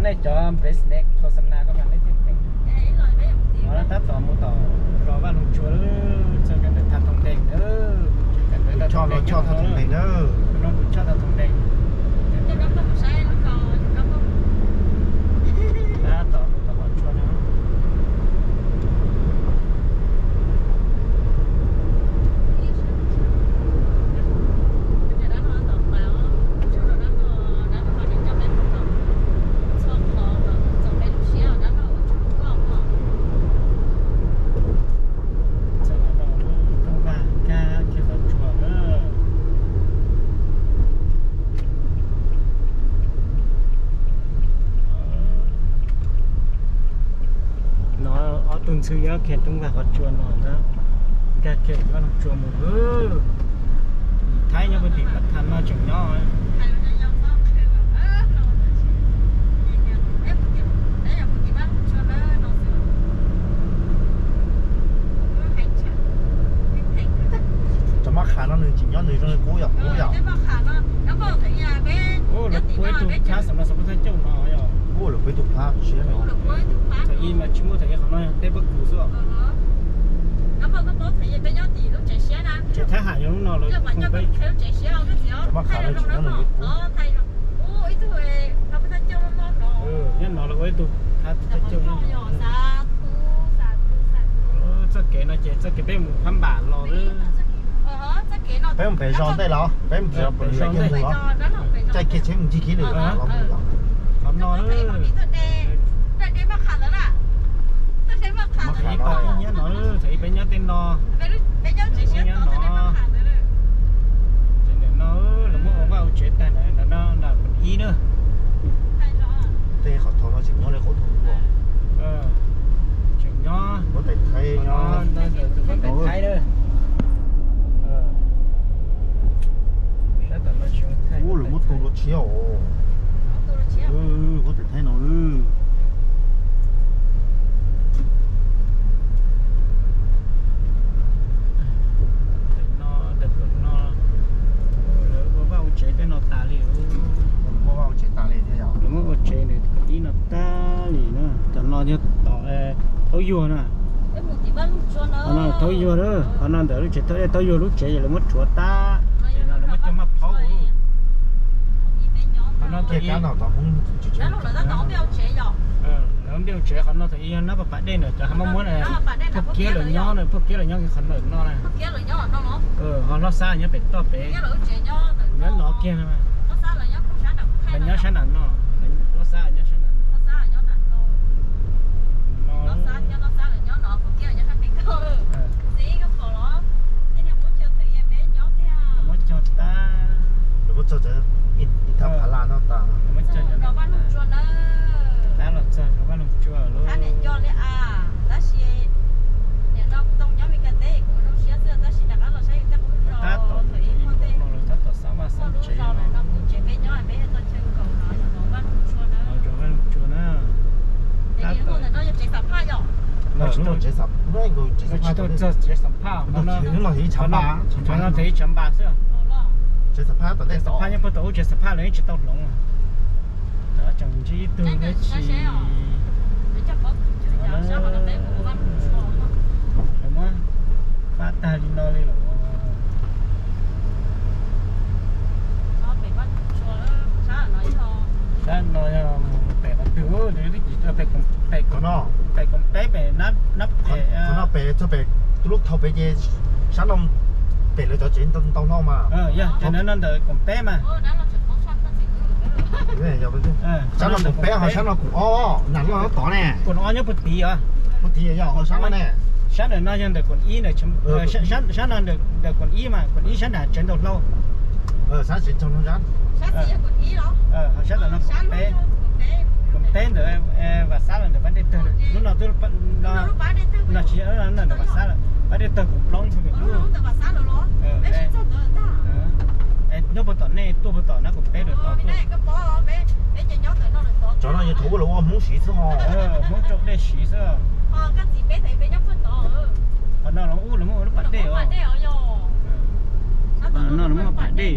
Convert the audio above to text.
Nej cov business khos xam nas koj mas nej thiaj teem. No tab tom mus tom zos Vaj Loog Tsua, txog kawg ntawm Thaj Thoom Ntees na. Kawg ntawm Thaj Thoom Ntees no, tus choj Thaj Thoom Ntees. Tab tom mus tom Vaj Tsua no. No ob tug ntxhw yuav kiag roob vaj qhov tsua no ntag, nkag kiag Vaj Loog Tsua mus. Thaib nyob puag tim Pab Thaj no tseem nyob. Cov mab qham no nws tseem nyob nws zoo li qub yom, qub yom. Lawv puag ib tug phab xav no xav puag thaj cauj no yog. Lawv puag ib tug phab siab no. Thaum ub mas tsis muaj, thaum ub qhov no yog teb pob kws xwb. Tseem thab ham yog lub no lawv khooj peb. Cov mab qham no tseem nyob nws li qub. Nyob no lawv ua ib tug phab thaj cauj. Txoj kev no ces txoj kev peb mus Phab Npam los. Peb mus pem zos ntej los, peb mus pem zos ntej mus los, caij kiag tsheb mus ncig kiag lawm los mus los. Qhov no, qhov no, thaum ub peb nyob tej no, nyob no, ces ntawm no lawv muab ua vaj ua tsev tag ntawm no, ntawm Koom Ib na. Tej qhov thaum no tseem nyob li qub thaum ub. Tseem nyob huab tais Thaib, ntawm tus huab tais Thaib na. Sab tom no tsis, lawv muab tu dua tshiab os. Huab tais Thaib no. Ntawm no, ntawm no lawv ua vaj ua tsev tej no tas li. Lawv muab vaj ua tsev tas li thiab yom. Lawv muab ua tsev ntawm Koom Ib no tas li na. Tom no yog tom Thaub Yuag na. Qhov no Thaub Yuag na, qhov no ntawm lub tsev Thaub Yuag lub tsev ces lawv muab rhuav tas. Lawv muab cog maj phaub. Qhov no kiag kab no tod Hmoob tsis, lawv ntiaj tsev qhov no thaum ub yog nab pas pas dej na, cov ha mab muab na, phauj Kiab lawv nyob na, phauj Kiab lawv nyob kiag qhov ntawm no na. Ho Hlob Xab nyob pem toj pem, nyob no kiag na. Lawv nyob sab nram no, Hlob Xab nyob sab nram no. Muab cog tas, lawv muab txog ib thaj phav laj no tas, muab cog cov no tas, tab los txog Vaj Loog Tsua lawm. Tab tom, tab tom xab vaj xab tsev no, zos Vaj Loog Tsua na. Tab tom, tsis tau txog tsev Xam Phaj, qhov no thaum ib tshav npas xwb. Tsev Xam Phaj tom ntej, Xam Phaj nyob puag tom ub, tsev Xam Phaj lawv yeej tsis tau hloov. Tseem ntsib ib tug dab tsi, lawv muab fab tag li no li lawm. Sab no yog mus pem qhov twg, pem Koom Peb, pem Nab, qhov no pem txog pem lub thau pem ces sab no pem lawv cov tsev ntau hlo mas. Yog cov no ntawm Koom Peb mas. Sab no Koom Peb ho sab no Koom Ob, nram loj tod ne. Koom Ob nyob puag tid os. Puag tid yog ho sab no ne. Sab ntawm no yog ntawm Koom Ib, sab no ntawm Koom Ib mas Koom Ib sab nram tsev ntau hlo. Sab tsev ntau hlo, sab tom no Koom Peb, Koom Peb ntawm Vam Xab los ntawm Pab Dej Tawg, lub no twb no tsis yog ntawm Vam Xab lawm, Pab Dej Tawg Koom Plaub ntawd. Nyob puag tom nej tuaj puag tom na Koom Peb lawm tod tuaj. Cov no yog thaum ub lawv ua Hmoob siv xwb ho. Hmoob tso dej siv xwb. Qhov no lawv ua lub pas dej os. Qhov no lawv muab pas dej.